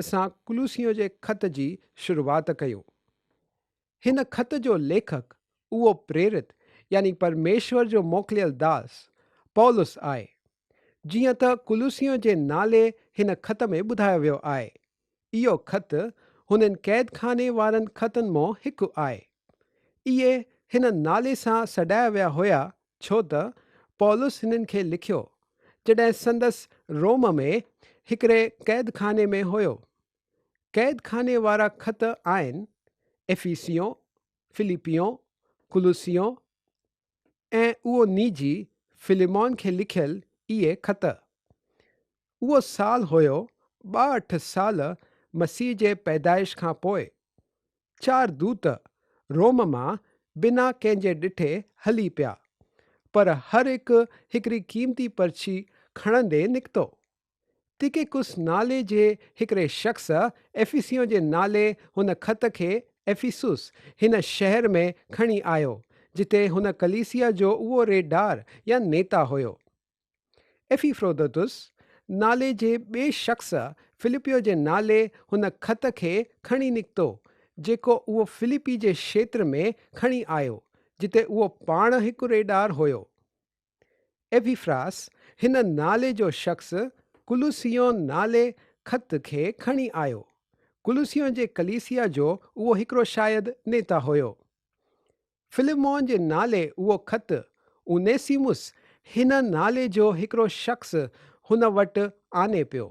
اسان ڪلوسيون جي خط جي شروعات ڪيون. هن خط جو ليکڪ اهو پريرت يعني پرميشور جو موڪليل داس پولس آهي. جيئن ته ڪلوسيون جي نالي هن خط ۾ ٻڌايو ويو آهي. اهو خط هنن قيدخاني وارن خطن مان هڪ آهي. اهي هن نالي سان سڏايا ويا هيا ڇو ته پولس هنن کي لکيو جڏهن سندس روم ۾ هڪڙي قيدخاني ۾ هيو. قيدخاني وارا خط آهن افيسيون، فلپيون، ڪلوسيون ۽ اهو نيجي فليمون کي لکيل اهي خط. اهو سال هيو 62 سال مسيح جي پيدائش کان پوء. چار دوت روم مان بنا ڪنهن جي ڏٺي هلي پيا، پر هر هڪ هڪڙي قيمتي پرچي کڻندي نڪتو. تيڪيڪس نالي جي هڪڙي شخص افيسيون جي نالي هن خط کي افيسس هن شهر ۾ کڻي آيو، جتي هن ڪليسيا جو اهو ريڍار يا نيتا هيو. ايفيفرودتس نالي جي ٻئي شخص فلپيو جي نالي هن خط کي کڻي نڪتو، جيڪو اهو فلپي جي شيتر ۾ کڻي آيو، جتي اهو پاڻ هڪ ريڍار هيو. ايپيفراس هن نالي جو شخص ڪلوسيون نالي خط کي کڻي آيو. ڪلوسيون جي ڪليسيا جو اهو هڪڙو شايد نيتا هيو. فليمون جي نالي اهو خط اونيسيمس هن نالي جو هڪڙو شخص هن وٽ آني پيو.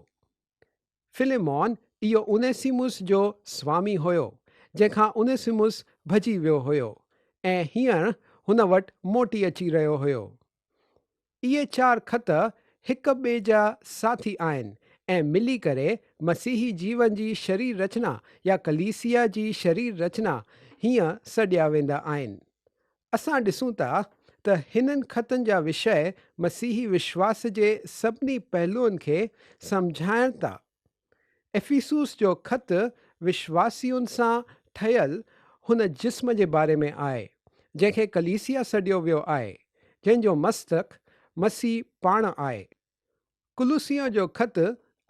فليمون اهو اونيسيمس جو سوامي هيو، جنهن کان اونيسيمس ڀڄي ويو هيو ۽ هينئر هن وٽ موٽي اچي رهيو هيو. اهي چار خط هڪ ٻئي جا ساٿي آهن ۽ ملي ڪري مسيحي جيون جي شرير رچنا يا ڪليسيا جي شرير رچنا هيئن سڏيا ويندا آهن. اسان ڏسون ٿا ته هنن خطن جا وشيه مسيحي وشواس جي سڀني پهلوئن کي سمجهائڻ ٿا. افيسوس جو خط وشواسين سان ٺهيل هن جسم جي باري ۾ آهي، جنهن کي ڪليسيا سڏيو ويو آهي، جنهن جو مستڪ مسيح پاڻ آهي. ڪلوسيون جو خط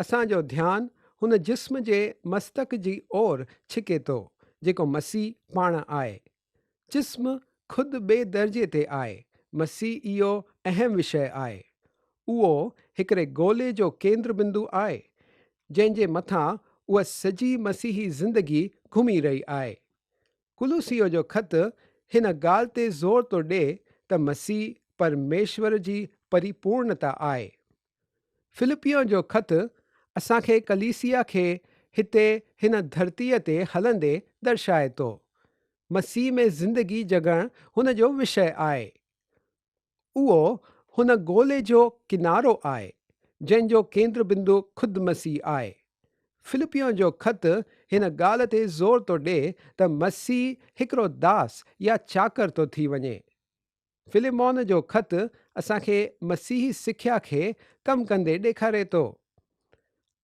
اسان جو ڌيان هن جسم جي مستڪ جي اور ڇڪي ٿو، جيڪو مسيح پاڻ آهي. جسم خود ٻئي درجي تي آهي، مسيح اهو اهم وشيه آهي. اهو هڪڙي گولي جو ڪيندر بندو آهي، جنهن جي مٿان اها سڄي مسيحي زندگي گهمي رهي آهي. ڪلوسيو جو خط هن ڳالهه تي زور ٿو ڏئي ته مسيح پرميشور جي پريپورڻتا آهي. فلپيون جو خط اسان کي ڪليسيا کي هتي هن ڌرتيء تي هلندي درشائي ٿو. مسيح ۾ زندگي جڳڻ هن جو وشيه آهي. اهو هن گولي جو ڪنارو آهي، جنهن جو ڪيندر بندو خود مسيح آهي. فلپيون جو خط هن ڳالهه تي زور ٿو ڏئي ته مسيح هڪڙو داس يا چاڪر ٿو ٿي وڃي. فليمون جو خط اسان کي مسيحي سکيا کي ڪم ڪندي ڏيکاري ٿو.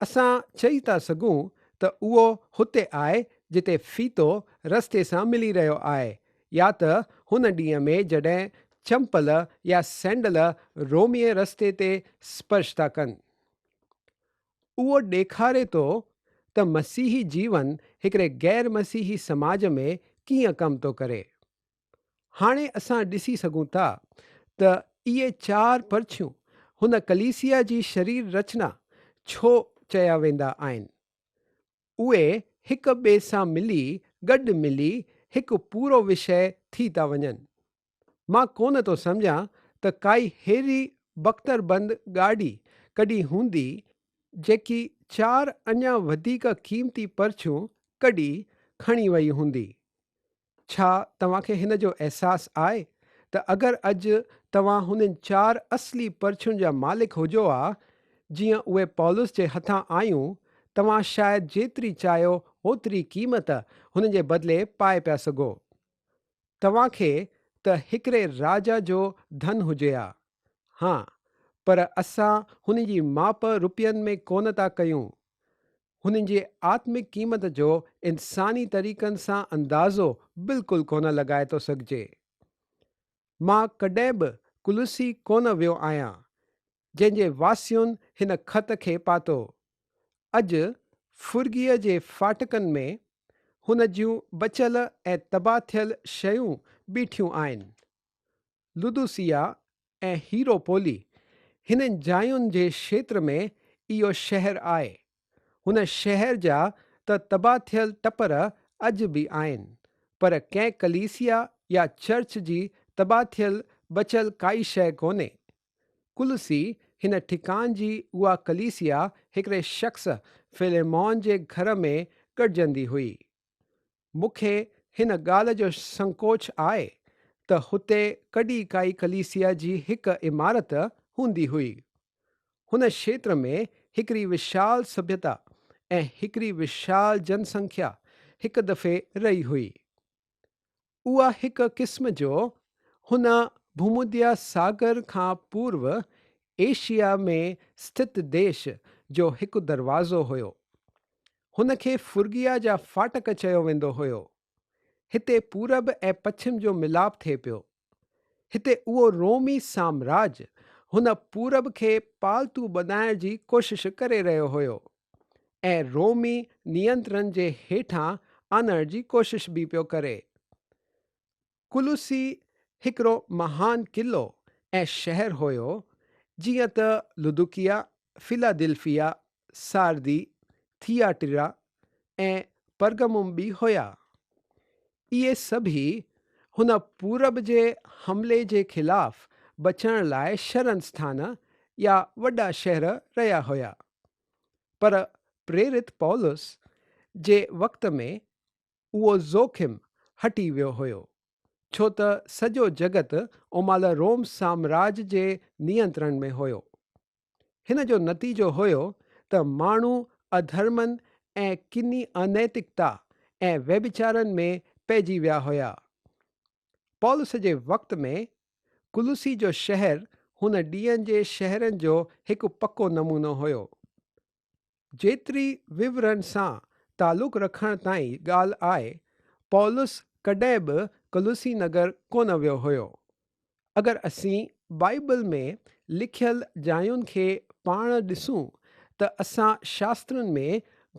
اسان چئي ٿا سگهون ته اهو هتي آهي جتي ڦيٿو رستي سان ملي رهيو آهي يا ته هن ڏينهن ۾ جڏهن چمپل يا سينڊل رومي رستي تي سپرش ٿا ڪن. اهو ڏيکاري ٿو ته مسيحي جيون هڪڙي غير مسيحي سماج ۾ ڪيئن ڪم ٿو ڪري. هاڻي اسان ڏسي سگهون ٿا ته اهي چار پرچيون هن ڪليسيا جي شرير رچنا ڇو چيا ويندا آهن. اهي هڪ ٻئي سان ملي گڏ ملي هڪ پورو وشيه ٿي ٿا وڃن. مان ڪونه ٿو سمجهان ته ڪائي ههڙي بختربند گاڏي ڪڏهن هوندي جيڪي چار اڃا وڌيڪ قيمتي پرچيون ڪڍي کڻي وئي هوندي. ڇا توهان کي هن جو احساس آهي ته اگر اڄ توهان هنن چار اصلي پرچين جا مالڪ هجو ها، جيئن اهي پولس جي هٿان آيون، توهان شايد جيتري چاهيو اوتري قيمت هنن جي بدلي پائي پيا سگهو. توهان کي ته هڪڙي راجا جو ڌن هجي ها. ها، پر اسان هن جي ماپ روپين ۾ ڪونه ٿا ڪيون. هنن جي آتمڪ قيمت جو انساني طريقن سان اندازو بلڪل ڪونه لڳائي ٿو سگهجي. مان ڪڏهن به ڪلوسي ڪونه ويو آهيان، جنهن جي واسين هن خط کي پاتو. اڄ فرگيء جي ڦاٽڪن ۾ هن جون بچيل ۽ تباهه ٿيل شيون بيٺيون آهن. لودوسيا ۽ هيروپولي هنن جاين جي کيتر ۾ اهو شهر آهي. هن شهر جا ته تباهه ٿيل ٽپر اڄ به آهن، پر ڪنهن ڪليسيا يا چرچ جي تباهه ٿيل بچيل ڪائي شيء ڪونهي. ڪلسي هن ٺڪان جي اها ڪليسيا هڪڙي شخص فيليمون جي گهر ۾ گڏجندي هئي. مون کي هن ڳالهه جو سنڪوچ آهي ته هتي ڪڏهن ڪائي ڪليسيا جي هڪ عمارت هوندي هئي. هن کيتر ۾ هڪڙي وشال سڀيتا ۽ هڪڙي وشال جنسنکيا هڪ دفعي رهي هئي. اها هڪ قسم جو هن ڀومڌيا ساگر کان پورو ايشيا ۾ اسٿت ديش جو هڪ دروازو هيو. هن کي فرگيا جا ڦاٽڪ چيو ويندو هيو. هتي پورب ۽ پڇم جو ملاپ ٿئي پيو. هتي اهو رومي سامراج هن پورب کي پالتو بنائڻ جي ڪوشش ڪري رهيو هيو ۽ رومي نينترن جي هيٺان آڻڻ جي ڪوشش به پيو ڪري. ڪلوسي هڪڙو مهان قلعو ۽ شهر هيو، جيئن ته لودڪيا، فلادلفيا، ساردي، ٿياٽيرا ۽ پرگموم به هيا. اهي سڀئي هن پورب جي حملي جي خلاف بچڻ لاء شرن اسٿان يا وڏا شهر رهيا هيا. پر پريرت پولس جي وقت ۾ اهو جوکم هٽي ويو هيو، ڇو ته سڄو جڳت اومال روم سامراج جي نينترڻ ۾ هيو. هن جو نتيجو هيو ته ماڻهو اڌرمن ۽ ڪني انيتڪتا ۽ ويڀچارن ۾ پئجي ويا هيا. پولس جي وقت ۾ ڪلسي جو شهر هن ڏينهن جي شهرن جو هڪ پڪو نمونو هيو. جيتري وورڻ سان تعلق رکڻ تائين ڳالهه آهي، پولس ڪڏهن به ڪلسي نگر ڪونه ويو هيو. اگر اسين بائيبل ۾ لکيل جاين کي پاڻ ڏسون ته اسان شاسترن ۾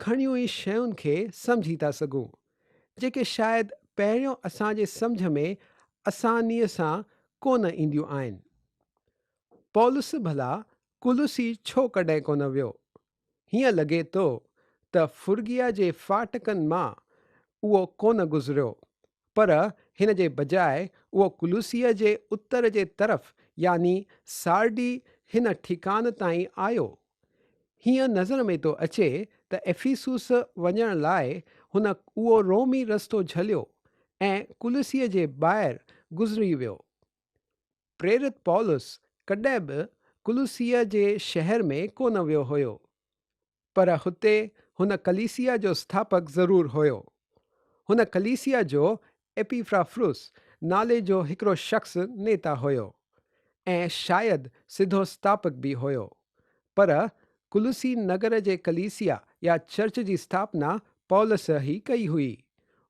گهڻيون ئي شين کي سمجهي ٿا سگهون، جيڪي شايد پهريون اسان جي سمجهه ۾ آسانيء سان ڪونه اينديون آهن. پولس ڀلا ڪلسي ڇو ڪڏهن ڪونه ويو؟ هيئن لڳي ٿو ته فرگيا جي ڦاٽڪن مان اهو ڪونه گذريو، پر هن جي بجاء اهو ڪلوسيء جي اتر جي طرف يعني سارڊي هن ٺڪان تائين آيو. هيئن نظر ۾ ٿو اچي ته افيسوس وڃڻ لاء هن اهو رومي رستو جهليو ۽ ڪلوسيء جي ٻاهر گذري ويو. پريرت پولس ڪڏهن به ڪلوسيء جي شهر ۾ ڪونه ويو هيو، پر هتي هن ڪليسيا جو اسٿاپڪ ضرور هيو. هن ڪليسيا جو ايپيفرافرس نالي جو هڪڙو شخص نيتا هيو ۽ شايد سڌو اسٿاپڪ به هيو. پر ڪلوسي نگر جي ڪليسيا يا چرچ جي اسٿاپنا پولس ئي ڪئي هئي.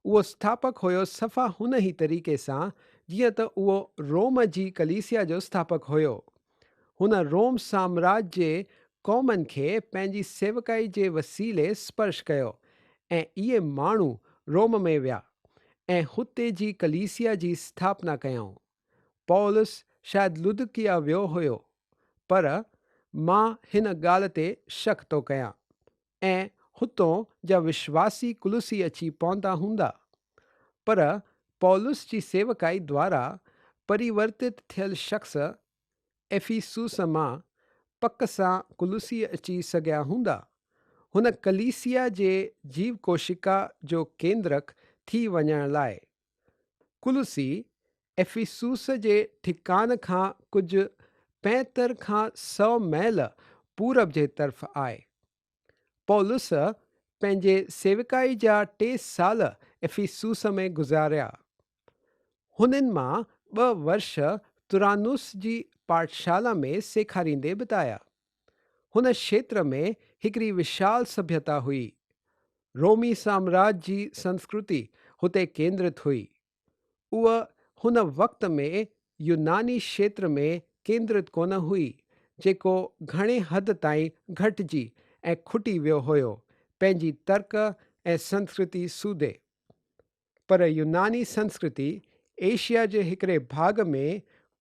اهو اسٿاپڪ هيو صفا هن ئي طريقي سان جيئن ته اهو روم جي ڪليسيا جو اسٿاپڪ هيو. هن روم سامراج جي قومن کي پنهنجي سيوڪائي جي وسيلي سپرش ڪيو ۽ اهي ماڻهو روم ۾ ويا ۽ هتي جي ڪليسيا جي اسٿاپنا ڪيائون. پولس شايد لودڪيا ويو هيو، پر مان هن ڳالهه تي شڪ ٿو ڪيان ۽ هتون جا وشواسي ڪلسي اچي پوندا هوندا. پر پولس جي سيوڪائي دوارا پريورتت ٿيل شخص افيسوس مان پڪ سان ڪلسي اچي سگهيا هوندا. هن ڪليسيا جي جيوڪوشڪا جو ڪيندرڪ ٿي وڃڻ لاء. ڪلسي افيسوس جي ٺڪان کان ڪجهه 75 کان 100 ميل پورب جي طرف آهي. پولس پنهنجي سيوڪائي جا 3 سال افيسوس ۾ گذاريا. هنن مان 2 ورش ترانوس جي پاٺشالا ۾ سيکاريندي بتايا. هن کيتر ۾ هڪڙي وشال سڀيتا هئي. رومي سامراج جي سنسڪرتي هتي ڪيندرت هئي. اها هن وقت ۾ يوناني کيتر ۾ ڪيندرت ڪونه هئي، جيڪو گهڻي حد تائين گهٽجي ۽ کٽي ويو هيو، پنهنجي ترڪ ۽ سنسڪرتي سوڌي. پر يوناني سنسڪرتي ايشيا جي هڪڙي ڀاڳ ۾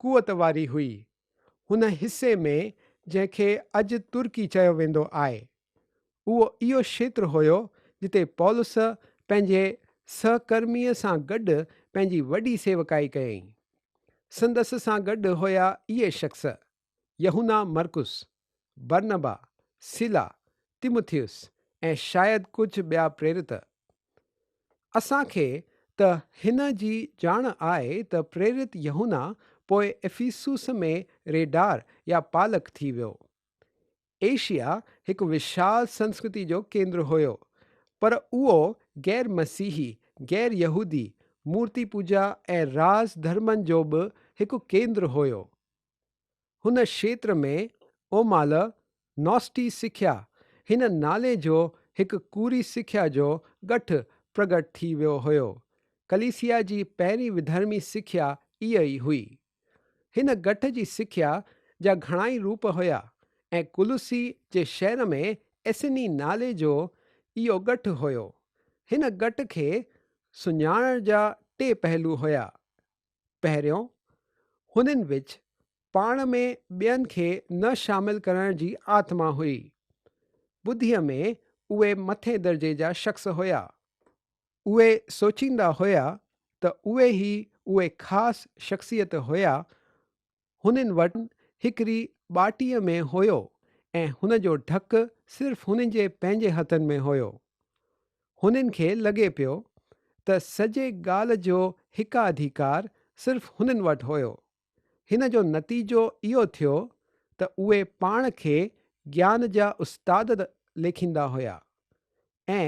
قوت واري هئي، هن حصي ۾ جنهن کي اڄ ترڪي چيو ويندو آهي. اهو اهو کيتر هيو جتي پولس پنهنجي سهڪرميء سان گڏ پنهنجي وڏي سيوڪائي ڪيائين. سندس سان گڏ هيا اهي شخص، يوحنا مرقس، برنبا، سيلا، تيموٿيس ۽ شايد ڪجهه ٻيا پريرت. اسان کي ته هن جي ڄاڻ آهي ته پريرت يوحنا پوء افيسوس ۾ ريڍار يا پالڪ ٿي ويو. ايشيا هڪ وشال سنسڪرتي جو ڪيندر هيو، پر اهو غير مسيحي، غير يهودي، مورتي پوڄا ۽ راز ڌرمن جو به هڪ ڪيندر هيو. هن کيتر ۾ اومال نوسٽي سکيا هن نالي جو هڪ ڪوڙي سکيا جو ڳٺ پرڳٽ ٿي ويو هيو. ڪليسيا جي پهرين وڌرمي سکيا اها ئي هئي. هن ڳٺ جي سکيا جا گهڻائي روپ هيا ۽ ڪلسي جي شهر ۾ ايسيني نالي جو اهو ڳٺ هيو. هن ڳٺ کي سڃاڻڻ جا ٽي پهلو هيا. پهريون، هنن وچ پاڻ ۾ ٻين کي نه شامل ڪرڻ جي آتما هئي. ٻڌيء ۾ اهي مٿين درجي جا شخص هيا. اهي سوچيندا هيا ته اهي ئي اهي خاص شخصيت هيا هنن وٽ هڪڙي ٻاٽيء ۾ هيو ۽ هن جو ڍڪ صرف هنن جي پنهنجي هٿن ۾ هيو. هنن کي لڳي پيو ته سڄي ڳالهه جو هڪاڌيڪار صرف هنن وٽ هيو. هن جو نتيجو اهو ٿيو ته اهي پاڻ کي گيان جا استاد ليکيندا هيا ۽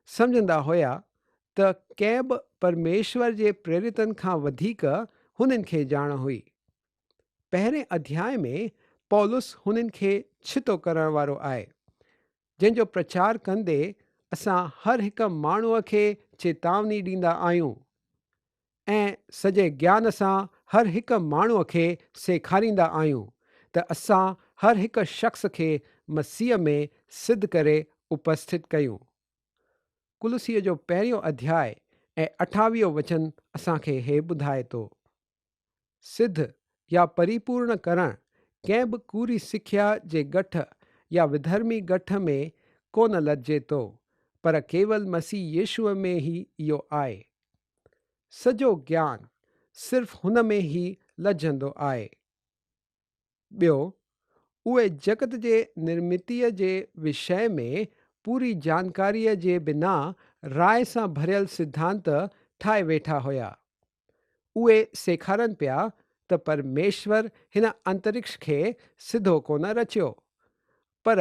سمجهندا هيا ته ڪنهن به پرميشور جي پريرتن کان وڌيڪ هنن کي ڄاڻ هئي. پهرين اڌياء ۾ پولس هنن کي ڇتو ڪرڻ وارو آهي. جنهن جو پرچار ڪندي اسان هر هڪ ماڻهوء کي چيتاوني ڏيندا آهيون ۽ سڄي گيان سان هر هڪ ماڻهوء کي سيکاريندا آهيون ته اسان هر هڪ شخص کي مسيح ۾ سڌ ڪري اپسٿت ڪيون. ڪلسيء جو پهريون اڌياء ۽ اٺاويهون وچن اسان کي هي ٻڌائي ٿو. سڌ يا پريپورڻ ڪرڻ ڪنهن به ڪوڙي سکيا جي ڳٺ يا وڌرمي ڳٺ ۾ ڪونه لڏجي ٿو، پر ڪيول مسيح يسوع ۾ ئي اهو آهي. سڄو گيان صرف هن ۾ ئي لڏجندو آهي. ٻيو، اهي جڳت جي نرمتيء جي وشيه ۾ پوري جانڪاريء جي بنا راء سان ڀريل سڌانت ٺاهي ويٺا هيا. اهي سيکارن پيا ته پرميشور هن انترڪش کي سڌو ڪونه رچيو، پر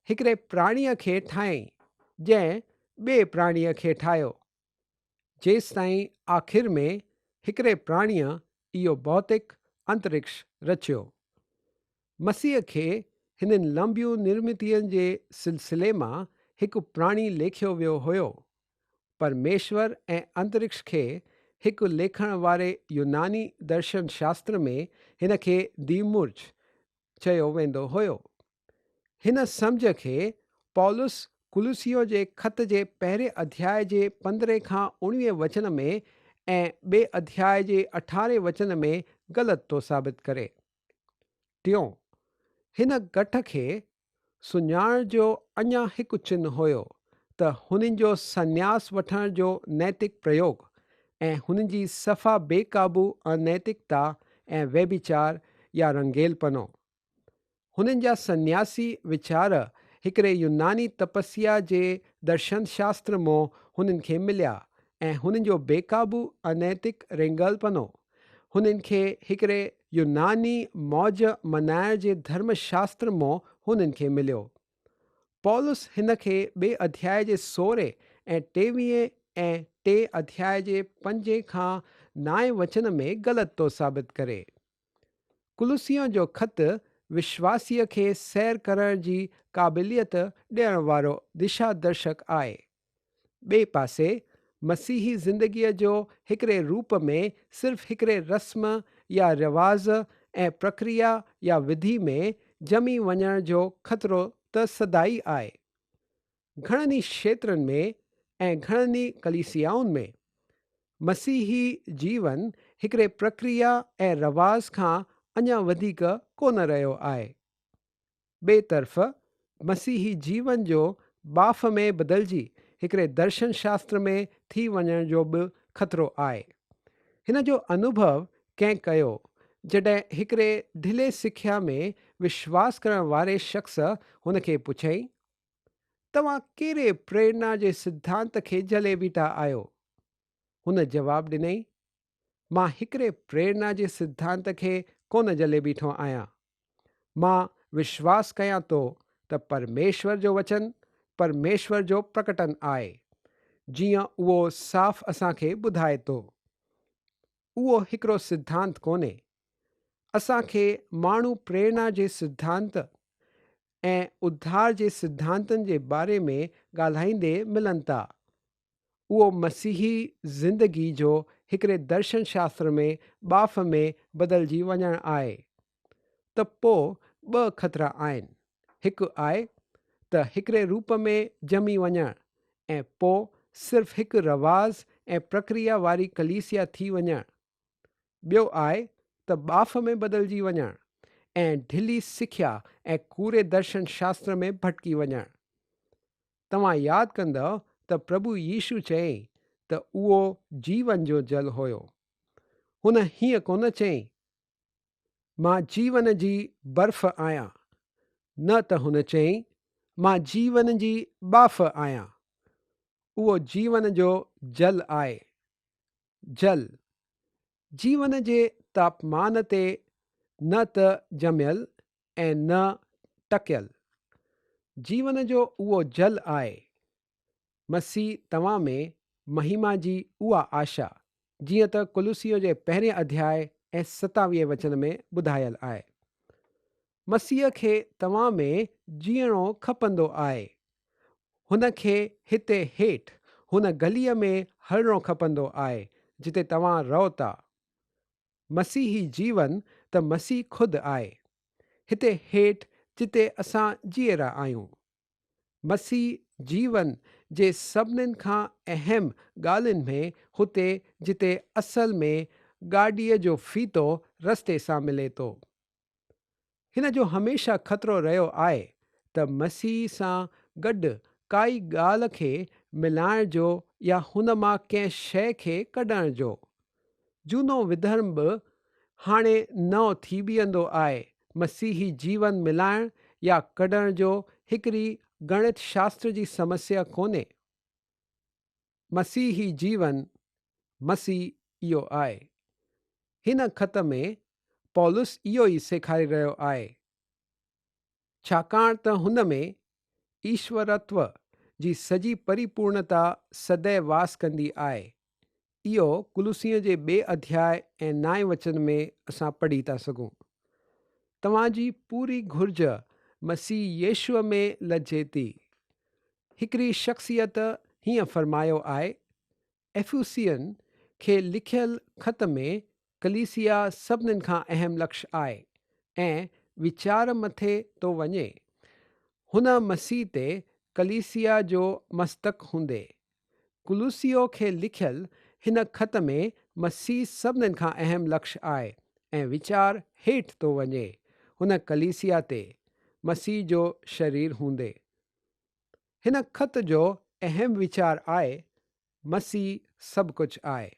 هڪڙي پراڻيء کي ٺاهيائين، جنهن ٻئي پراڻيء کي ٺاهيو. جيستائين آخر ۾ هڪڙي پراڻيء اهو ڀوتڪ انترڪش رچيو. مسيح کي هنن لنبيون نرمتين جي سلسلي مان هڪ پراڻي ليکيو ويو هيو. پرميشور ۽ انترڪش کي هڪ ليکڻ واري يوناني درشن شاستر ۾ هن کي ديمورج چيو ويندو هيو. هن سمجهه کي پولس ڪلسيون جي خط جي پهرين اڌياء جي پندرهين کان اڻويهين وچن ۾ ۽ ٻئي اڌياء جي اٺارهين وچن ۾ غلط ٿو ثابت ڪري. ٽيون، هن گٺ کي سڃاڻڻ جو اڃا هڪ چنهه هيو ته هنن جو سنياس وٺڻ جو نيتڪ پريوگ ۽ هنن جي صفا بي قابو انيتڪتا ۽ ويڀيچار يا رنگيلپنو. هنن جا سنياسي ويچار هڪڙي يوناني تپسيا جي درشن شاستر مون هنن کي مليا ۽ هنن جو بيقابو انيتڪ رينگلپنو هنن کي هڪڙي يوناني موج منائڻ جي ڌرم شاستر مون هنن کي مليو. پولس هن کي ٻئي اڌياء جي سورهين ۽ ٽيويهين ۽ ٽئين اڌياء جي پنجين کان نائين وچن ۾ غلط ٿو ثابت ڪري. ڪلسيون جو خط وشواسيء کي سير ڪرڻ جي قابليت ڏيڻ وارو دشا درشڪ آهي. ٻئي پاسي، مسيحي زندگيء جو هڪڙي روپ ۾ صرف هڪڙي رسم يا رواز ۽ پرڪريا يا وڌي ۾ جمي وڃڻ جو خطرو ته سدائين آهي. گهڻن ئي کيترن ۾ ۽ گهڻن ئي ڪليسيائن ۾، مسيحي جيون هڪڙي پرڪريا ۽ رواز کان اڃا وڌيڪ ڪونه رهيو آهي. ٻئي طرف، مسيحي جيون جو ٻاڦ ۾ بدلجي هڪڙي درشن شاستر ۾ ٿي وڃڻ جو به خطرو آهي. هن جو انوڀو ڪنهن ڪيو، جڏهن هڪڙي ڍلي سکيا ۾ وشواس ڪرڻ واري شخص هن کي پڇيائين، توهان ڪهڙي پريرنا جي سڌانت کي جهلي بيٺا آهيو؟ هن جواب ڏنائين، مان هڪڙي پريرنا جي سڌانت کي ڪونه جهلي بيٺو آهيان. مان وشواس ڪيان ٿو ته پرميشور جو وچن پرميشور جو پرڪٽن آهي، جيئن اهو صاف اسان کي ٻڌائي ٿو. اهو هڪڙو سڌانت ڪونهي. اسان کي ماڻهو پريرنا جي سڌانت ۽ اڌار جي سڌانتن جي باري ۾ ڳالهائيندي ملن ٿا. اهو مسيحي زندگي جو هڪڙي درشن شاستر ۾ ٻاڦ ۾ بدلجي وڃڻ آهي. ته پوء ٻه خطرا آهن. هڪ آهي ته هڪڙي روپ ۾ ڄمي وڃڻ ۽ پوء صرف هڪ رواز ۽ پرڪريا واري ڪليسيا ٿي وڃڻ. ٻيو آهي ته ٻاڦ ۾ بدلجي وڃڻ ۽ ڍلي سکيا ۽ ڪوڙي درشن شاستر ۾ ڀٽڪي وڃڻ. توهان ياد ڪندؤ ته پرڀو يسوع چيائين ته اهو جيون جو جل هيو. هن هيئن ڪونه چيائين، مان جيون جي برف آهيان، نه ته هن چيائين، مان جيون جي ٻاڦ آهيان. اهو جيون جو جل آهي. جل، جيون جي تاپمان تي نه ته ڄميل ۽ نه ٽڪيل. جيون جو اهو جل آهي. مسيح توهان ۾ مهما جي اها آشا، جيئن ته ڪلسيون جي پهرين اڌياء ۽ ستاويهين وچن ۾ ٻڌايل آهي. مسيح کي توهان ۾ جيئڻو کپندو آهي. هن کي هتي هيٺ هن گليء ۾ هلڻو کپندو آهي، جتي توهان رهو ٿا. مسيحي جيون ته مسيح خود آهي. هتي هيٺ جتي اسان جيئرا آهيون. مسيح جيون جي سڀنين کان اهم ڳالهين ۾ هتي جتي اصل ۾ گاڏيء جو ڦيٿو رستي سان ملي ٿو. هن جو هميشه خطرو رهيو آهي ته مسيح سان گڏ ڪائي ڳالهه کي ملائڻ جو يا هن مان ڪنهن شيء کي ڪڍڻ جو. جهونو وڌرم به هاڻي نئون ٿي بيهندو آهي. مسيحي جيون ملائڻ يا ڪڍڻ جو هڪڙي گڻت شاستر جي سمسيا ڪونهي. مسيحي جيون مسيح اهو آهي. هن خط ۾ پولس اهو ئي سيکاري رهيو آهي، ڇاڪاڻ ته هن ۾ ايشورتو جي سڄي پريپورڻتا سدئه واس ڪندي آهي. اهو ڪلسيون جي ٻئي اڌياء ۽ نائين وچن ۾ اسان پڙهي ٿا سگهون. توهان جي پوري گهرج مسيح يسوع ۾ لجهي ٿي. هڪڙي شخصيت هيئن فرمايو آهي، افيسين کي لکيل خط ۾ ڪليسيا سڀنين کان اهم لڪش آهي ۽ ويچار مٿي ٿو وڃي. هن مسيح تي ڪليسيا جو مستڪ هوندي. ڪلوسيو کي لکيل هن خط ۾ مسيح سڀنين کان اهم لڪش آهي ۽ ويچار هيٺ ٿو وڃي. هن ڪليسيا تي، مسيح جو شرير هوندي. هن خط جو اهم ويچار آهي، مسيح سڀ ڪجهه آهي.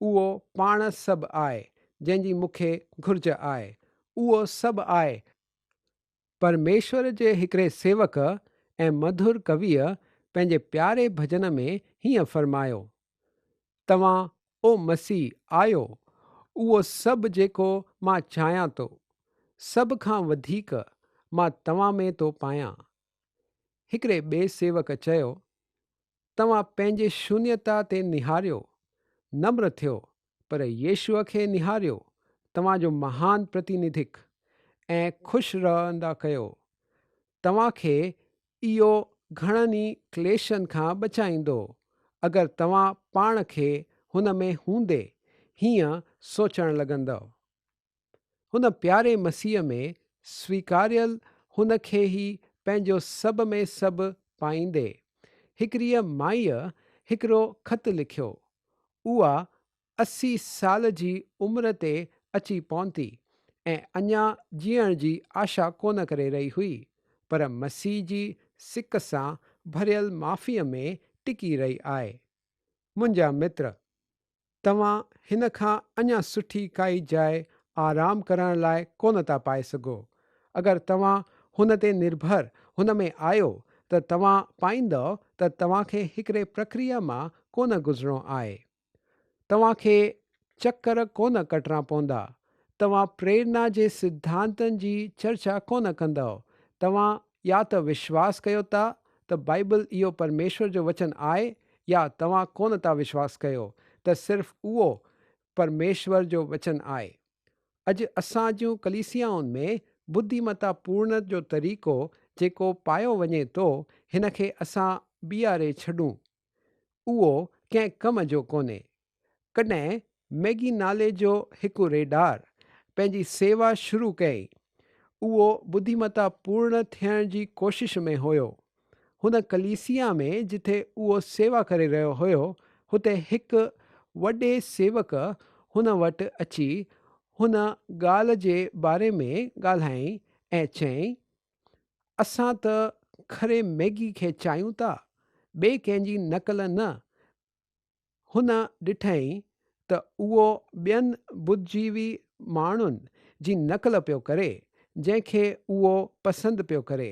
اهو پاڻ سڀ آهي، جنهن جي مون کي گهرج آهي. اهو سڀ آهي. پرميشور جي هڪڙي سيوڪ ۽ مڌر ڪويء پنهنجي پياري ڀڄن ۾ هيئن فرمايو، توهان او مسيح آهيو، اهو سڀ جيڪو مان چاهيان ٿو، سڀ کان وڌيڪ مان توهان ۾ ٿو پايان. هڪڙي ٻئي سيوڪ چيو، توهان پنهنجي شونيتا تي نهاريو، نمر ٿيو، پر يسوع کي نهاريو، توهان جو مهان پرتينڌڪ، ۽ خوش رهندا ڪيو. توهان کي اهو گهڻن ئي ڪليشن کان بچائيندو، اگر توهان پاڻ کي هن ۾ هوندي هيئن سوچڻ لڳندؤ. هن پياري مسيح ۾ سويڪاريل هن کي ئي پنهنجو سڀ ۾ سڀ پائيندي. هڪڙيء مائيء هڪڙو خط لکيو. اها 80 سال جي عمر تي اچي پهتي ۽ اڃا جيئڻ جي آشا ڪونه ڪري رهي هئي، پر مسيح جي سڪ سان ڀريل معافيء ۾ ٽڪي رهي آهي. منهنجا متر! توهان هن کان اڃا سٺي ڪائي جاء آرام ڪرڻ لاء ڪونه ٿا پائي سگهو. اگر توهان هن تي نرڀر هن ۾ آهيو ته توهان پائيندؤ ته توهان کي هڪڙي پرڪريا مان ڪونه گذرڻو آهي. توهان کي چڪر ڪونه ڪٽڻا پوندا. توهان پريرنا جي سڌانتن جي چرچا ڪونه ڪندؤ. توهان يا ته وشواس ڪيو ٿا ته بائيبل اهو پرميشور جو وچن آهي يا توهان ڪونه ٿا وشواس ڪيو ته صرف اهو پرميشور جو وچن آهي. اڄ اسان جون ڪليسيائن ۾ ٻڌيمتا پورڻ جو طريقو جيڪو پايو وڃي ٿو هن کي اسان بيهاري ڇڏون. اهو ڪنهن ڪم جو ڪونهي. ڪڏهن ميگي نالي جو هڪ ريڍار پنهنجي سيوا شروع ڪئي. اهو ٻڌيمتا پورڻ ٿيڻ جي ڪوشش ۾ هيو. هن ڪليسيا ۾ جتي اهو سيوا ڪري رهيو هيو، هتي هڪ وڏي سيوڪ هن وٽ اچي هن ڳالهه جي باري ۾ ڳالهايائين ۽ چيائين، اسان ته کري ميگي کي چاهيون ٿا، ٻئي ڪنهن جي نقل نه. هن ڏٺائين ته اهو ٻين ٻڌجيوي ماڻهن جي نقل پيو ڪري، جنهن کي اهو پسند پيو ڪري.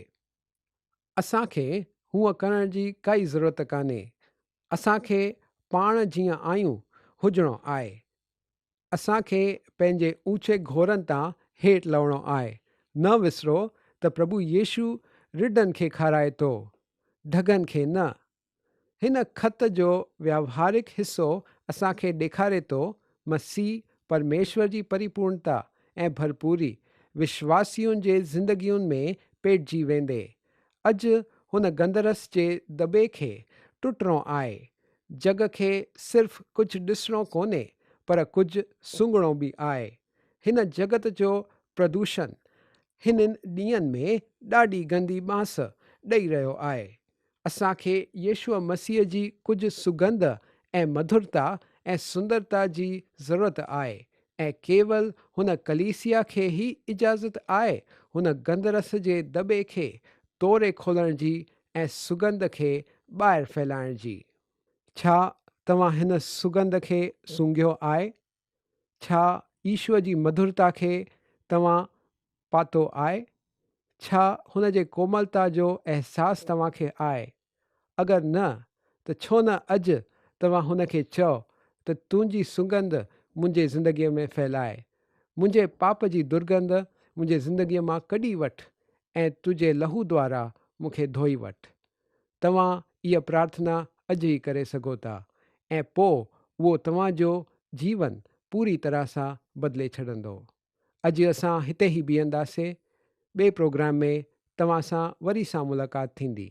اسان کي هونء ڪرڻ جي ڪائي ضرورت ڪانهي. اسان کي پاڻ جيئن آهيون، هجڻو آهي. اسان کي پنهنجي اوچي گهورن تان هيٺ لهڻو آهي. نه وسرو ته پرڀو يسوع رڍن کي کارائي ٿو، ڍڳن کي نه. هن خط جو ويوهارڪ حصو اسان کي ڏيکاري ٿو مسيح پرميشور جي پريپورڻتا ۽ ڀرپوري وشواسين جي زندگين ۾ پيٽجي ويندي. اڄ هن گندرس جي دٻي کي ٽٽڻو آهي. جڳ کي صرف ڪجهه ڏسڻو ڪونهي پر ڪجهه سونگهڻو به آهي. هن جڳت جو پردوشن هنن ڏينهن ۾ ڏاڍي گندي بانس ڏئي رهيو آهي. اسان کي يسوع مسيح جي ڪجهه سڳنڌ ۽ مڌرتا ۽ سندرتا جي ضرورت آهي ۽ ڪيول هن ڪليسيا کي ئي اجازت آهي هن گندرس جي دٻي کي ٽوڙي کولڻ جي ۽ سڳنڌ کي ٻاهر ڦهلائڻ جي. ڇا توهان هن سڳنڌ کي سونگهيو آهي؟ ڇا يسوع جي مڌرتا کي توهان پاتو آهي؟ ڇا هن جي ڪوملتا جو احساس توهان کي آهي؟ اگر نه ته ڇو نه اڄ توهان هن کي چئو ته تنهنجي سڳنڌ منهنجي زندگيء ۾ ڦهلاء. منهنجي پاپ جي درگنڌ منهنجي زندگيء مان ڪڍي وٺ ۽ تنهنجي لهو دوارا مون کي ڌوئي وٺ. توهان اها پرارٿنا اڄ ئي ڪري سگهو ٿا ۽ پوء اهو توهان جو جيون پوري طرح سان بدلي ڇڏندو. اڄ اسان هتي ئي بيهنداسين. ٻئي پروگرام ۾ توهان سان وري سان ملاقات ٿيندي.